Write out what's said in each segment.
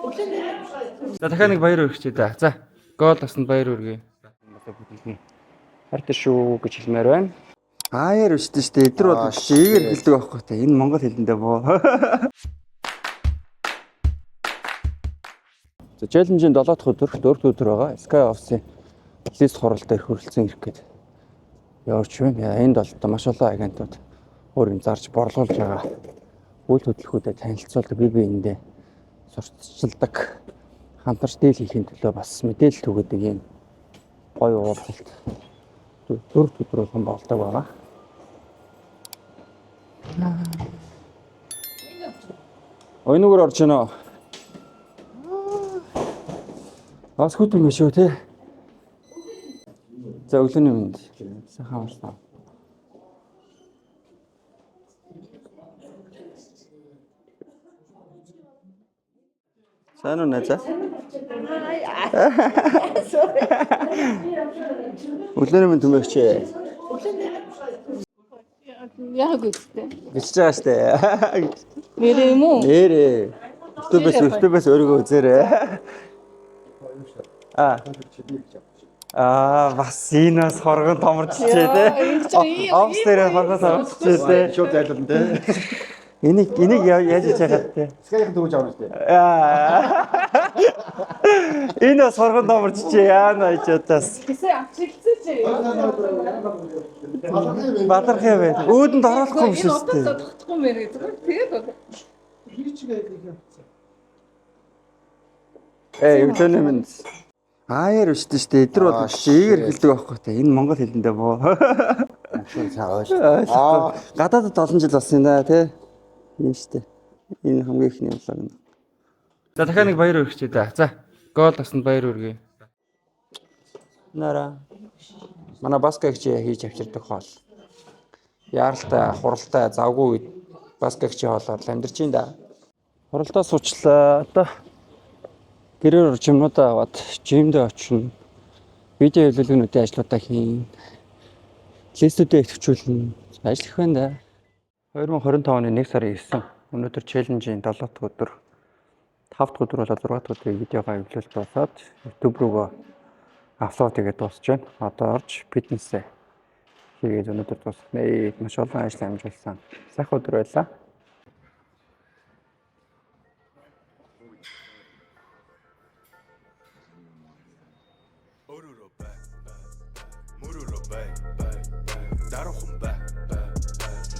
За дахиад нэг баяр өргөчээ да. За гол авсанд баяр өргөе. Хайртай шүү гэж хэлмээр байна. Аяар өчтөн штэ. Эдгээр бол чигээр хэлдэг байхгүй та. Энэ монгол хэлэндээ боо. За challenge-ийн 7 дахь өдөр, 4 дахь өдөр байгаа. Sky Office-ийн лист хурал дээр хөрөлцөн ирэх гээд явж байна. Энд бол одоо маш олон агентууд өөр юм зарж борлуулж байгаа. Үйл хөдлөхүүдэд танилцуулдаг, бие биендээ сурталчилдаг, хамтарч дийл хийхин төлөө бас мэдээлэл түгээдэг юм гоё уулзалт дөрөв өдөр болгон болдог байгаа. Ойногоор орж гинөө. Бас хүтэн биш үү те. За өглөөний мэнд. Сайхан амарлаа. Сайн уу найзаа? Өглөөний мэнд түмэгч. Яг үстэй. Бичиж байгаа штэ. Нэрээ юм уу? Нэрээ. YouTube-ээс өөрийгөө үзээрэй. Аа. Аа, бас энэ бас хоргон томорчжээ те. Энэ чинь ийм- Офс дээр хоргон томорчжээ те. Шууд зайлуулна те. Энийг яаж хийж яхад те. Скайх дөрөж авна шүү дээ. Аа. Энэ бас хоргон томорчжээ яана хийж удаас. Тэсээ авчилсан чи. Бадарх юм байна. Өөдөнд оруулахгүй юм Энэ шүү утас дээ. тогтохгүй мэн гэдэг. Тэгээд бол Э, өглөөний мэнд. Аяар өчтөн штэ. Эдгээр бол чигээр хэлдэг байхгүй та. Энэ монгол хэлэндээ боо. Шууд сайн ойлгоо. Аа. Гадаадд олон жил болсон юм да тий. Энэ штэ. Энэ хамгийн ихний влог нь. За дахиад нэг баяр өргөчээ да. За гол авсанд баяр өргөе. Нара. Манай баскагч хийж авчирдаг хоол. Яаралтай, хуралтай, завгүй үед баскагчийн хоолоор л амьдарч ин да. Хуралдаа суучлаа. Одоо гэрээр жимнуудаа аваад жимдээ очино. Видео хэвлэлгүүнүүдийн ажлуудаа хийн. Листүүдээ идэвхжүүлнэ. Ажил их байна да. 2025 оны 1 сарын 9. Өнөөдөр challenge-ийн 7 дахь өдөр. 5 дахь өдөр болоод 6 дахь өдрийн видеогоо эвлүүлж дуусаад YouTube руугаа upload хийгээд дуусч байна. Одоо орж фитнесээ хийгээд өнөөдөр дуусгах нэ. Маш олон ажил амжуулсан. Сайхан өдөр байлаа. Өөрөөрөө бай, мөрөөрөө бай, даруухан бай,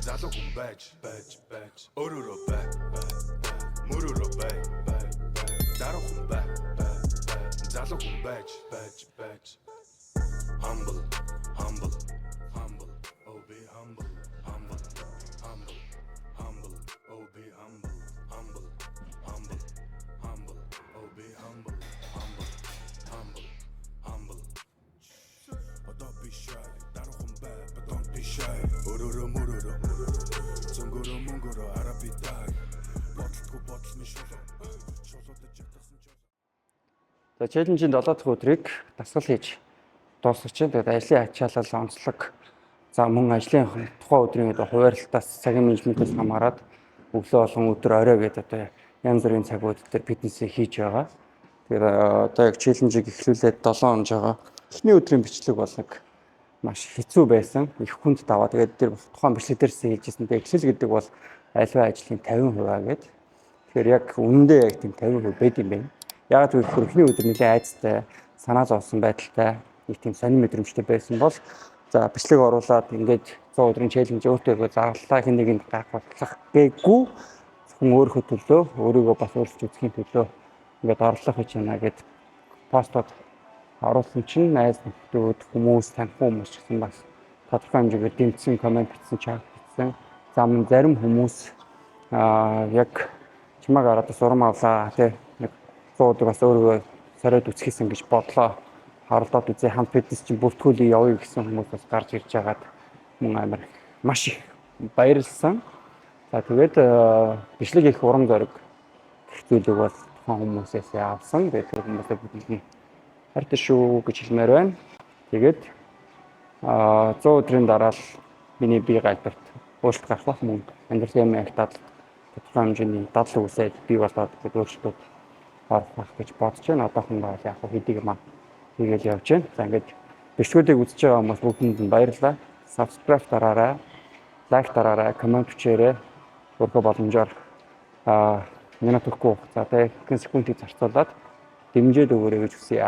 залуу хүн байж, өөрөөрөө бай, мөрөөрөө бай, даруухан бай, залуу хүн байж, humble, humble, humble, oh be humble, humble, humble, humble, oh be humble, humble, humble, humble, oh be humble, humble, humble, humble. Одоо би shy, даруухан бай, but don't be shy. Өрөөрөө мөрөөрөө, зөнгөөрөө мөнгөөрөө араа би дай. Бодлтгүй бодол минь шулуу, шулуудаж ятгсан жолоо. За challenge-ийн 7 дахь өдрийг дасгал хийж дуусгах чинь. Тэгээд ажлын ачаалал, онцлог за мөн ажлын тухайн өдрийн одоо хуваарлтаас цагийн менежментээс хамаарат өглөө болгон өдөр орой гэдэг одоо янз бүрийн цагууд дээр фитнесээ хийж байгаа. Тэгээд одоо яг challenge-ийг эхлүүлээд 7 хоног байгаа. Эхний өдрийн бичлэг бол нэг маш хэцүү байсан. Их хүнд даваа. Тэгээд тэр тухайн бичлэг дээрсээ хэлжсэн. Тэгээд эхлэл гэдэг бол альва ажлын 50% гэдэг. Тэгэхээр яг үнэндээ яг тийм 50% байд юм байна. Яг гэвэл эхний өдөр нэлээд айцтай, санаа зовсон байдалтай, нэг тийм сонин мэдрэмжтэй байсан бол за бичлэг оруулаад ингээд 100 өдрийн challenge өөртөө зарлалаа хин нэгэнд гайхуулах гээгүй зөвхөн өөрийнхөө төлөө өөрийгөө бас өөрчилж үзэхийн төлөө ингээд орлох гэж байна гэд постод оруулсан чинь найз нөхдөд хүмүүс таних хүмүүс ч гэсэн бас тодорхой хэмжээгээр дэмжсэн, комент бичсэн, чат бичсэн. За мөн зарим хүмүүс аа яг чимааг ороод бас урам авлаа тий нэг 100 өдөр бас өөрийгөө сориод үсгэсэн гэж бодлоо. Харалдаад үзье хамт фитнес чинь бүртгүүлээ явъя гэсэн хүмүүс бас гарч ирж байгаад мөн амар маш их баярлсан. За тэгээд бичлэг их урам зориг гэх зүйлийг бол тухайн хүмүүсээс авсан. Тэгээд тэр хүмүүсээ бүгдийг нь хайртай шүү гэж хэлмээр байна. Тэгээд 100 өдрийн дараа л миний бие галбирт өөрчлөлт гарах байх мөн амьдралын юм их дадал тодорхой хэмжээний дадал үүсээд бий болоод тэгээд өөрчлөлтүүд орох байх гэж бодож байна. Одоохондоо бол яг хэдийг маа хийгээл явж байна. За, ингээд бичлэгүүдийг үзэж байгаа хүмүүс бүгдэнд нь баярлалаа. Subscribe дараарай, like дараарай, comment бичээрэй. Өөрийнхөө боломжоор минут өгөхгүй хугацаатай хэдэн секундыг зарцуулаад дэмжиж өгөөрэй гэж хүсье.